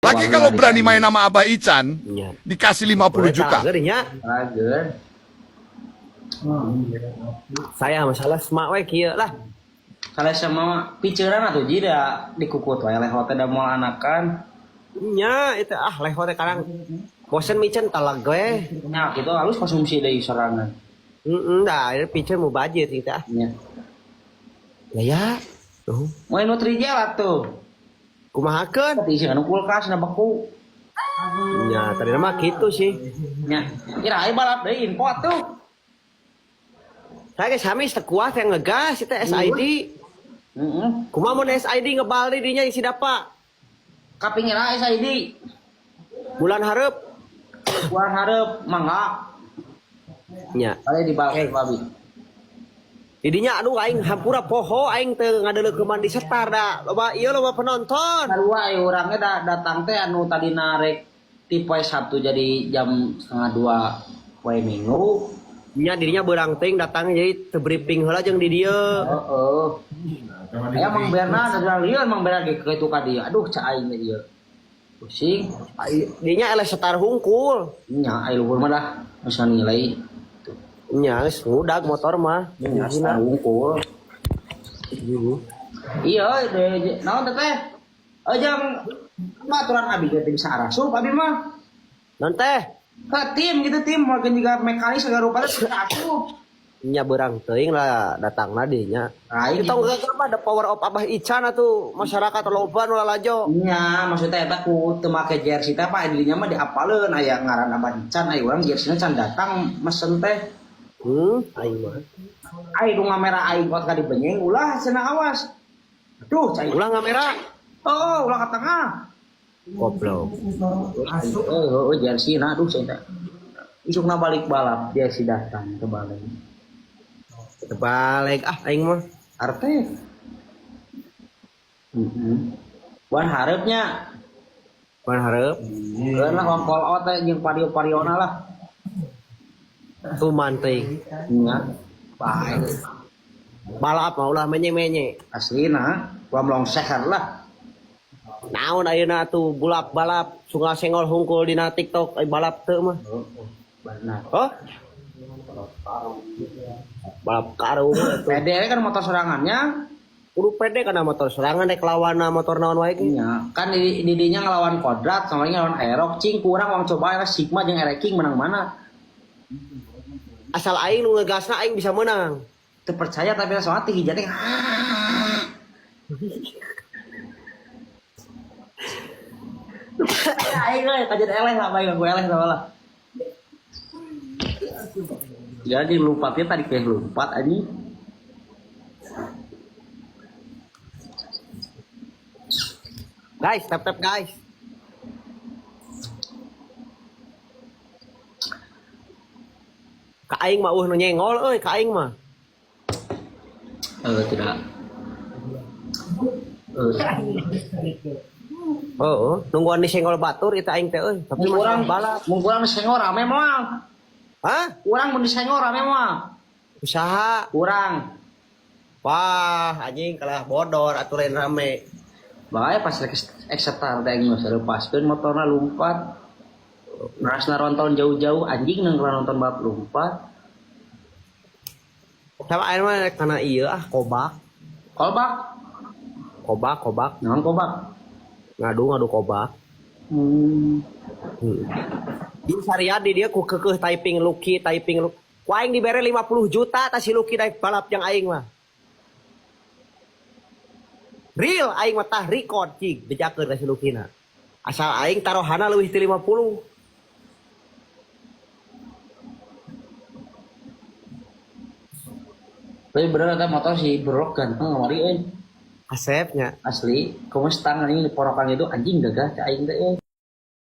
Lagi kalau berani main sama Abah Ican, Nya. Dikasih 50 juta. Tager nya. Tager. Saya masalah semak we kieu lah. Kalau sama piceran atuh ji da dikukut wae leho teh da moal anakan. Nya itu ah leho teh kadang bosen micen talag we. Nya gitu halus konsumsi deui sorangan. Heeh, dah ini piceun mau budget gitu ah. Nya. Ya ya. Tuh. Moal Nutrijel atuh. Kumahakeun? Tapi isi anu kulkas na beku. Nya tadi mah gitu sih. Nya. Ira aya balap deui info atuh. Saya ge sami teu kuat yang ngegas itu SID. Heeh. Kumaha mun SID ngebal di dinya si dapa? Kaping ira SID. Bulan hareup. Bulan hareup mangga. Nya. Kali di balap babi. Didinya aduh aing hampura poho aing teu ngadeuleukeun di setar da. Loba ieu loba penonton. Sarua aya urang ge da datang teh anu tadina rek ti poe Sabtu jadi jam 1.30 poe Minggu. Nya dirinya beurang teuing datang jadi teu briefing heula jeung di dieu. Heeh. Aya Mang Bernard ada lieur Mang Bernard ge kitu ka dieu. Aduh cak aing ge ieu. Pusing. Dinya eleh setar hungkul. Nya aya luhur mah dah bisa nilai. Nya geus ngudag motor mah. Nya setar hungkul. Iya, de naon teh teh? Jeung mah aturan abi ge teh bisa arasup abi mah. Non teh. Ke tim gitu tim mungkin juga mekanis segala rupa teh bisa asup. Nya beurang teuing lah datangna dinya. Aing Kita enggak apa ada power of Abah Ican atuh masyarakat loba nu lalajo. Nya, maksudnya eta ku teu make jersey teh apa dirinya mah diapaleun aya ngaran Abah Ican aya urang jerseyna can datang mesen teh. Aing mah. Ai nu ngamera aing kot ka dibenyeng ulah cenah awas. Aduh, cai. Ulah ngamera. Oh, ulah ka tengah. Goblok. Oh, oh, jersey nah aduh cai teh. Isukna balik balap jersey datang ke balik. Terbalik ah aing mah. Arte. Heeh. Wan hareupnya Bukan hareup. Keun lah wong call out teh jeung pario-pariona lah. Tuman teuing. Nya. Bae. Balap mah ulah menye-menye. Aslina, ulah melongseher lah. Naon ayeuna atuh bulap balap sunga senggol hungkul dina TikTok ai balap teu mah. Benar. Oh? Balap karung atuh. PD kan motor sorangannya. Kudu pede kana motor sorangan rek lawanna motor naon wae ge. Iya, kan di dinya ngelawan Kodrat sama ngelawan Aerox, cing kurang wong coba era Sigma jeung Ereking menang mana. Asal aing nu ngegasna aing bisa menang. Teu percaya tapi soalnya tinggi jati. Aing we kajet eleh lah bae gue eleh sama lah. Jadi lompatnya tadi kayak lompat anjing. Guys, tap tap guys. Ka aing mah eueuh nu nyenggol euy, ka aing mah. Tidak. Heeh, nungguan disenggol batur itu aing teh euy, tapi Mun urang masalah balap. Mun urang disenggol rame moal. Hah? Urang mun disenggol rame moal. Usaha. Urang. Wah, anjing kalah bodor atuh lain rame. Bahaya pas rek eksetar teh geus lepaskeun motorna lumpat. Rasna nonton jauh-jauh anjing nang nonton bab lumpat. Sama aing mah rek kana ieu ah kobak. Kolbak. Kobak, kobak. Naon kobak? Ngadu ngadu kobak. Di Sariadi dia ku kekeuh typing Lucky, typing Lucky. Ku aing dibere 50 juta tas si Lucky daek balap yang aing mah. Real aing mah tah record cig bejakeun ka si Lucky na. Asal aing taruhana leuwih ti 50. Tapi bener eta motor si Brok ganteng kamari euy. Asepnya. Asli, kumaha stang anjing di porokan itu anjing gagah cak aing teh euy.